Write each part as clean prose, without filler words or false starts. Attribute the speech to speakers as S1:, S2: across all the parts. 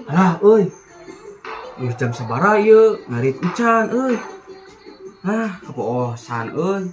S1: Alah euy. Geus jam sabaraha ieu ngarit encan euy. Ah, keboosan euy.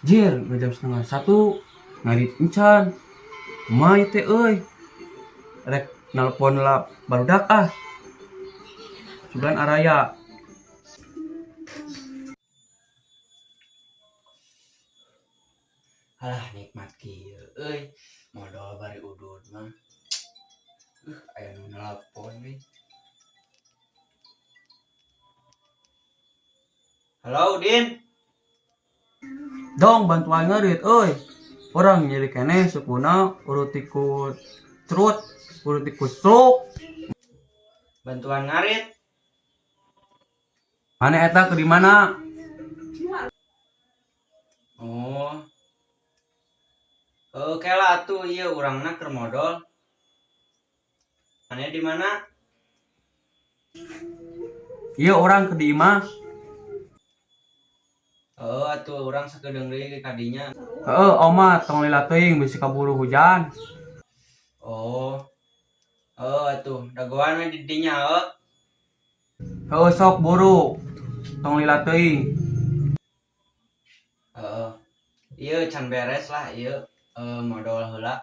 S1: Jir, geus jam 12.30 ngarit encan. Kumaha ieu teh euy? Rek nelpon lah barudak ah. Sugan araya.
S2: Alah, nikmat kieu euy, modol bari udud mah. Aya nu nelpon euy. Halo, Udin.
S1: Dong bantuan ngarit euy. Urang nyeri keneh sukuna urut ku cerut, urut ku stroke.
S2: Bantuan ngarit.
S1: Mana eta ke di mana?
S2: Oh. Oke lah atuh, ieu urangna keur modol. Mana di mana?
S1: Ieu urang ke di imah.
S2: Oh, atuh urang sakedeung deui ka dinya.
S1: Heeh, oma tong lila teuing bisi kaburu hujan.
S2: Oh. Oh, atuh dagoan we di dinya heuh.
S1: Heeh, sok buru. Tong lila teuing.
S2: Heeh. Ieu can beres lah ieu modol heula.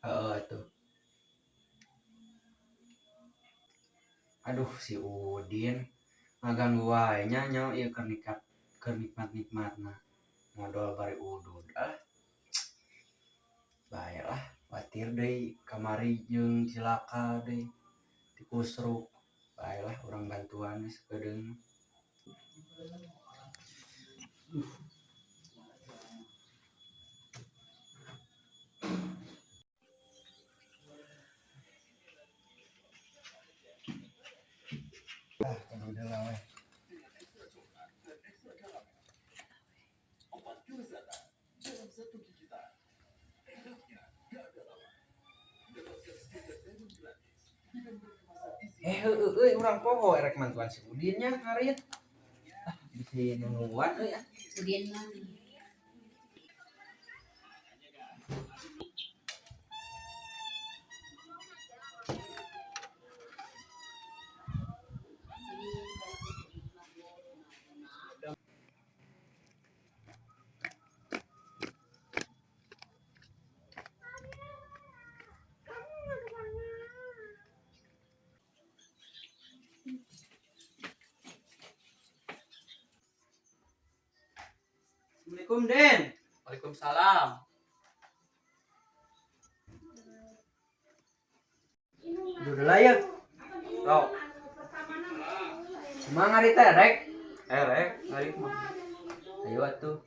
S2: Heeh atuh. Aduh, si Udin ngaganggu wae nya nya ieu keur nikmat, keur nikmat-nikmatna modol bari udud ah. Bae lah, watir deui kamari jeung cilaka deui tikusruk. Bae lah urang bantuan we sakedeung. Heueuh euy, urang poho erek mantuan si Udin nya ngarit. Ah, bisi nungguan euy ah.
S3: Udin mah.
S2: Assalamualaikum, Den.
S1: Waalaikumsalam.
S2: Udah lah ya.
S1: Sok,
S2: Kumaha ngarit teh rek?
S1: erek ngarit mah.
S2: Ayo atuh.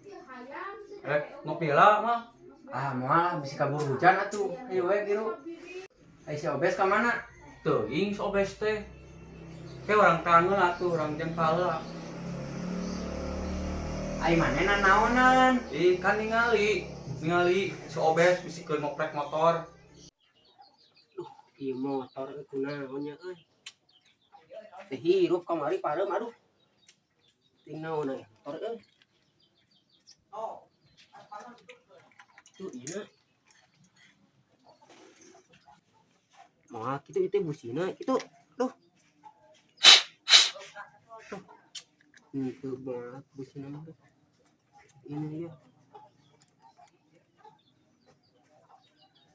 S1: Erek ngopi lah mah.
S2: Ah, moal lah bisi kabur hujan atuh. Ayo we kiru. Ayo si Obes ka mana?
S1: Teuing si Obes teh. Ke urang tangeul atuh, urang jengkal lah.
S2: Ai manehna naonan?
S1: Ih, kan ningali, ningali si Obes bisi keur ngoprek motor.
S4: Ieu motor euy kunaon nya euy. Teu hirup kamari pareum aduh. Ting naon euy motor euy. Tuh ieu. Moal kitu ieu teh busina kitu. Duh. Tuh. Henteu banget busina mah. Ini ya.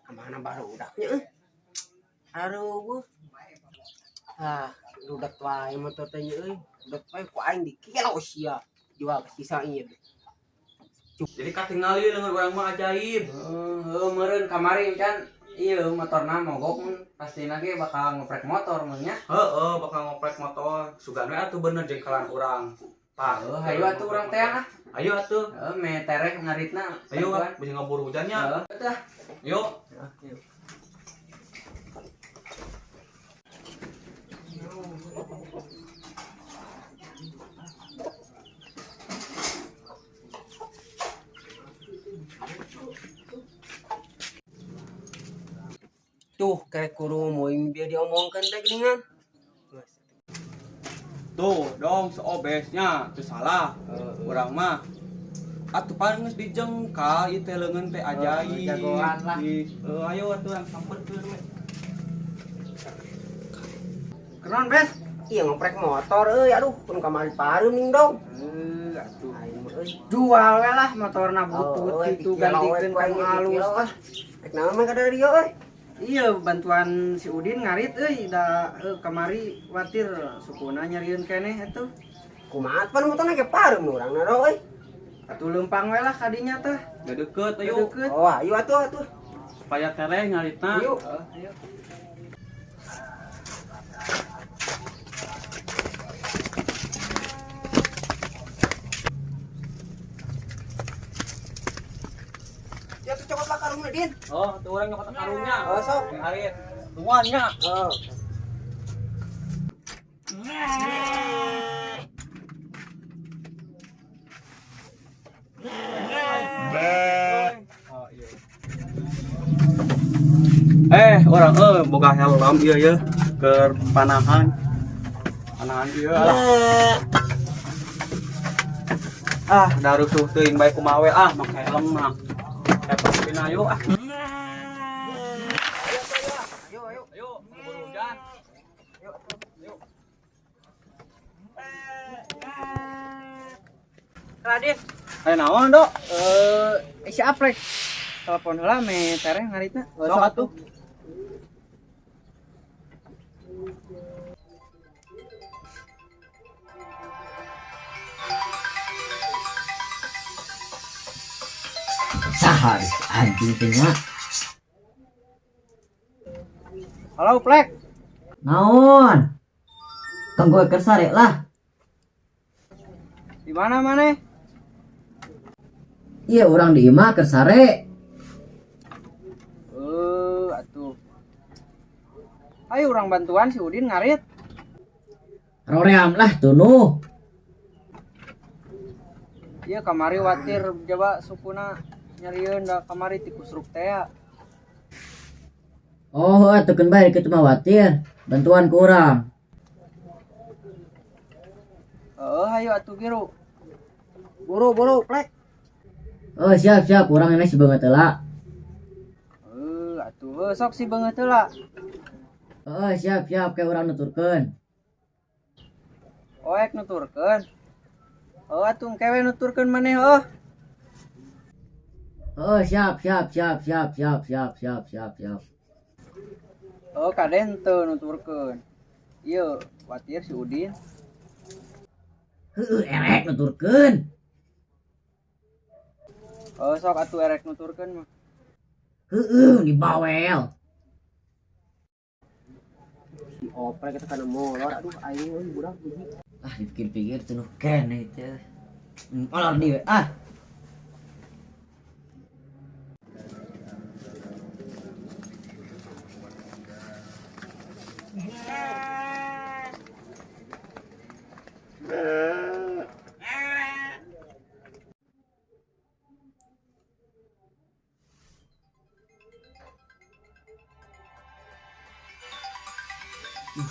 S4: Kamana barudaknya euy? Aduh. Ah, rudak wae motor teh euy. Rudak wae ku aing dikilo sia. Jual ke sisa ieu.
S1: Jadi katingali leungeun urang mah ajaib.
S2: Heuh, meureun kamari kan ieu motorna mogok mun pastina ge bakal ngoprek motor mun nya.
S1: Heeh, bakal ngoprek motor. Sugan we atuh bener jengkalan urang. Tah,
S2: Heuh, hayu atuh urang teh ah.
S1: Ayo atuh.
S2: Heuh, me tereh ngaritna.
S1: Ayo ah, bisi ngaburu hujannya.
S2: Heuh, tah.
S1: Yuk.
S4: Tuh kerek kudu moing biar diomongkeun teh geuningan.
S1: Tuh, dong si Obesnya teu salah. Urang mah
S2: Atuh paling geus dijengkal ieu teh leungeun teh ajaib.
S4: Oh, jagoan lah.
S2: Ayo atuh ang samperkeun we.
S1: Kenaon, Bes?
S4: Iya ngoprek motor euy, aduh, pun kamari pareum ning dong.
S1: Atuh.
S4: Aing mah euy.
S1: Jual we lah motorna butut
S4: Oh,
S1: gitu gantikeun ka nu alus lah.
S4: Rek naon mah kada dieu euy.
S1: Iya, bantuan si Udin ngarit euy da kamari watir sukuna nyarieun keneh atuh.
S4: Kumaha pan motorna ge pareum urang na euy.
S1: Atuh leumpang we lah kadinya tah.
S2: Udah deket ayo.
S1: Deket.
S4: Oh, ayo atuh atuh.
S2: Supaya tereh ngaritna.
S4: Ayo.
S1: Ayo.
S4: Ya tuh cokot lah karungna Din.
S2: Oh, tuh orang nyokot karungnya.
S4: Oh, sok.
S2: Ngarit. Tungguan nya.
S4: Oh.
S2: Oh, iya. Orang boga helm ieu ye keur panahan. Panahan ieu lah. Ah, da rusuh teuing bae kumaha we ah make helm mah. Eta ayo ah.
S4: Ayo ayo.
S2: Ayo, keburu hujan.
S1: Radin,
S2: Ayo naon, Dok?
S1: Si Aprek. Telepon heula me tereh ngaritna.
S2: Sok atuh.
S3: Saha anjing teh nya.
S1: Halo, Plek.
S3: Naon? Kang gue keur sare lah.
S1: Di mana maneh?
S3: Iya urang di imah keur sare.
S1: Atuh. Ayo urang bantuan si Udin ngarit.
S3: Roream lah tunuh.
S1: Iya kamari watir jaba sukuna nyarieun da kamari tikus ruk teh.
S3: Oh, atuh keun bae kitu mah watir. Bantuan ku urang.
S1: Heeh, ayo atuh giru.
S4: Buru buru plek.
S3: Oh, siap siap urang ini si beungeut heula.
S1: Atuh heuh sok si beungeut heula.
S3: Oh, siap siap kayak urang nuturkeun.
S1: Oek nuturkeun. Oh, atuh engke we nuturkeun maneh heuh.
S3: Oh, siap siap siap siap siap siap siap siap siap.
S1: Oh, kade henteu nuturkeun. Ieu watir si Udin.
S3: Heueuh erek nuturkeun.
S1: Oh, sok atuh erek nuturkeun mah.
S3: Heueuh dibawel.
S4: Si oprek eta kana molor aduh aing euy budak hiji.
S3: Ah, dipikir-pikir tunuh keneh teh. Molor di we ah.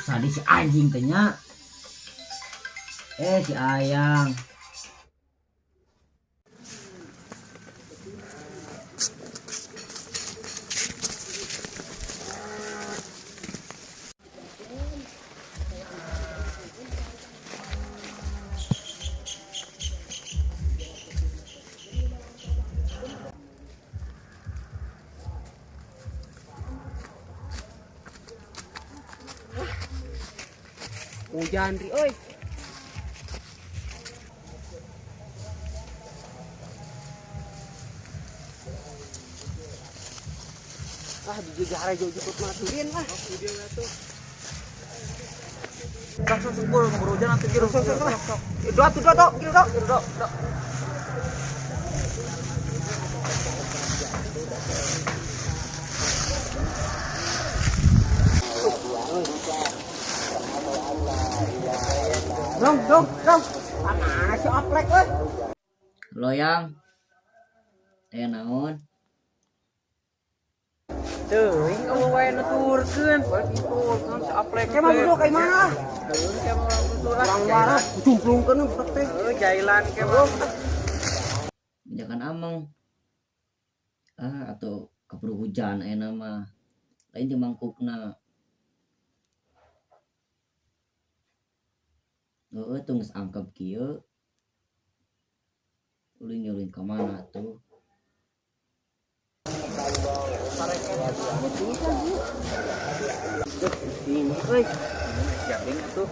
S3: Sadis si anjing teh nya. Si Ayang.
S4: Hujan ri euy. Ah dijaga harajo jukut mah Udin lah.
S2: Langsung sempur keburu hujan atuh giru.
S4: Sok sok sok. Dok tuh dok dok gitu dok.
S2: Dok, dok.
S4: Dong dong dong. Mana si oprek euy?
S3: Loyang. Aya naon?
S1: Teuing eueuh wae nuturkeun. Nuturkeun si Aprek.
S4: Ke mah dulu kayak mana?
S1: Teuing ke mah urang butuh lah.
S4: Urang marah cumplungkeun budak teh.
S1: Heuh, jailan ke mah.
S3: Jangan ameng. Ah atau keburu hujan ayeuna mah. Lain jeung mangkukna. Heueuh tuh geus angkep kieu. Ulin-ulin ka mana tuh?
S4: Jabing atuh.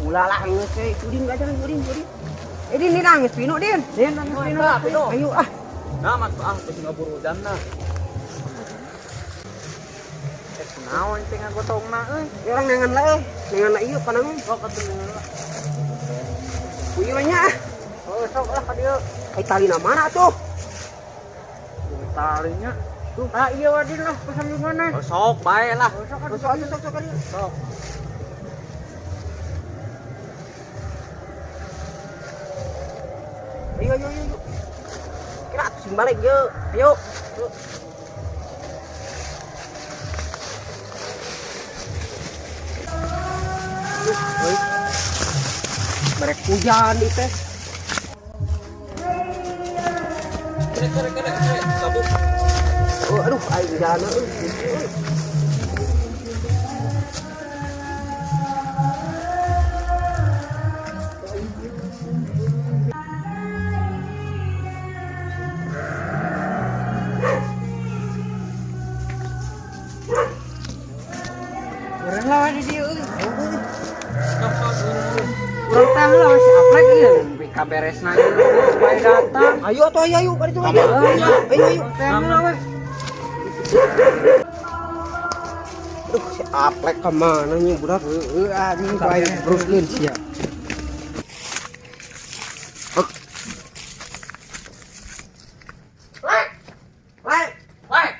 S4: Ulah lah geus we. Udin gajangan udin udin. Eh din din nangis pinu din. Din nangis pinu. Ayo ah.
S1: Nah, mat ah geus ngabur hujanna.
S4: Eh kunaon teh ngagotongna euy. Urang neangan lah euy. Neangan ieu panangun. Sok atuh neangan lah. Kuy we nya ah. Oh sok lah ka dieu. Ai talina mana atuh?
S1: Talinya.
S4: Tuh, ah iya wadin lah pesan di mana?
S1: Oh, sok bae lah.
S4: Sok sok sok sok sok.
S1: Sok.
S4: Ayo ayo ayo. Kira atuh sing balik yeuh. Ayo. Duh, merek hujan ieu teh.
S1: Kere kere kere sabuk.
S4: Oh, aduh aing jana euy. Urang lawan di dieu euy. Urang teh lawan si Aplek ieu kaberesna ieu bae datang. Ayo atuh ayo ayo bari tuh ayo. Ayo ayo. Teh we. Aduh si Aplek ka mana nya budak heueuh anjing bae Bruce Lee sia. Lek. Lek.
S1: Lek.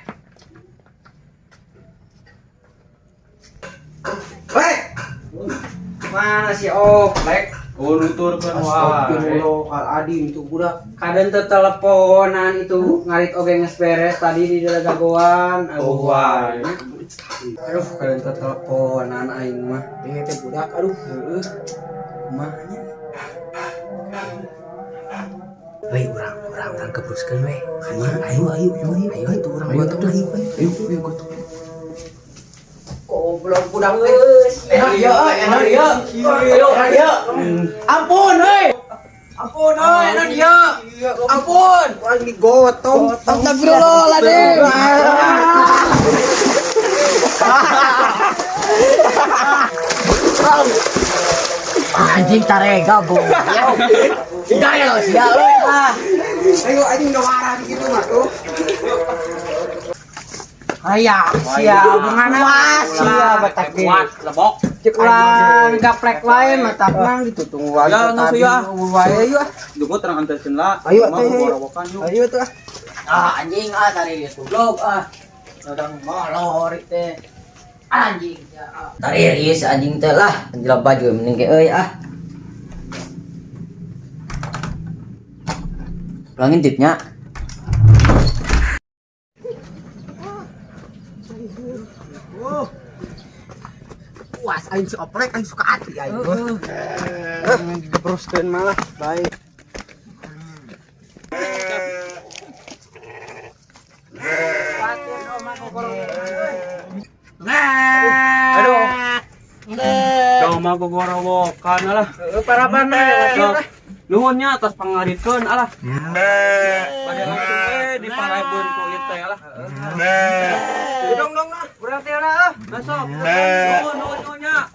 S4: Lek.
S2: Mana si Oplek?
S1: Oh, nuturkeun wae.
S4: Astagfirullahaladzim itu budak.
S2: Kadang teu teleponan itu ngarit oge geus beres tadi di dagoan.
S1: Oh, wae.
S2: Aduh, kadang teu teleponan aing mah.
S4: Teh teh budak aduh.
S2: Heueuh. Kumaha nya?
S4: Weh urang urang urang kebruskeun weh. Ayo ayo ayo ayo ayo atuh urang gotong ayo ayo ayo gotong. Goblok budak teh.
S1: Enak ieu euy, enak ieu. Enak ieu. Ampun euy. Ampun euy, enak ieu. Ampun.
S4: Urang digotong.
S1: Astagfirullahaladzim.
S3: Anjing tarega goblok. Gaya sia euy ah.
S4: Ayo anjing nawaran gitu mah tuh.
S2: Aya, sia mangana sia batak
S1: Kuat, lebok.
S2: Cek urang gaplek wae mata nang ditutungguan
S1: Ya, langsung ya.
S2: Wae ayo ah.
S1: Dugo terang anterkeun lah.
S4: Ayo atuh, ayo.
S1: Borowokan yuk.
S4: Ayo tuh ah.
S3: Ah anjing ah tariris goblok ah. Urang molor teh. Anjing sia ah. Tariris anjing teh lah, anjing baju mending ke euy ah. Ulang intipnya.
S4: Puas aing si Oplek aing suka hati aing.
S2: Heeh. Digebruskeun malah bae.
S1: Aduh. Jauh mah gogorowokan lah.
S2: Heueuh parabana
S1: Sok. Nuhun nya atas pangaritkeun alah. Bade langsung we diparaebeun ku ieu teh lah.
S4: Dong dong ah.
S1: Urang teh lah ah. Masuk. Nuhun nuhun nuhun nya.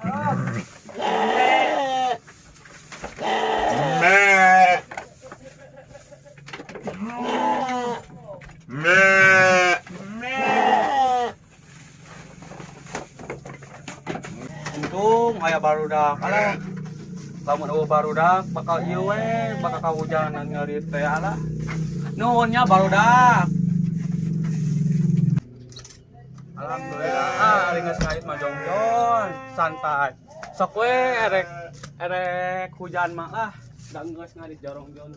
S1: Untung aya barudak alah. Lamun eueuh barudak bakal ieu we, bakal kahujanan ngarit teh alah. Nuhun nya barudak. Alhamdulillah, ah ari geus ngait mah jongjon, santai. Sok we erek erek hujan mah ah, da geus ngarit jorongjon.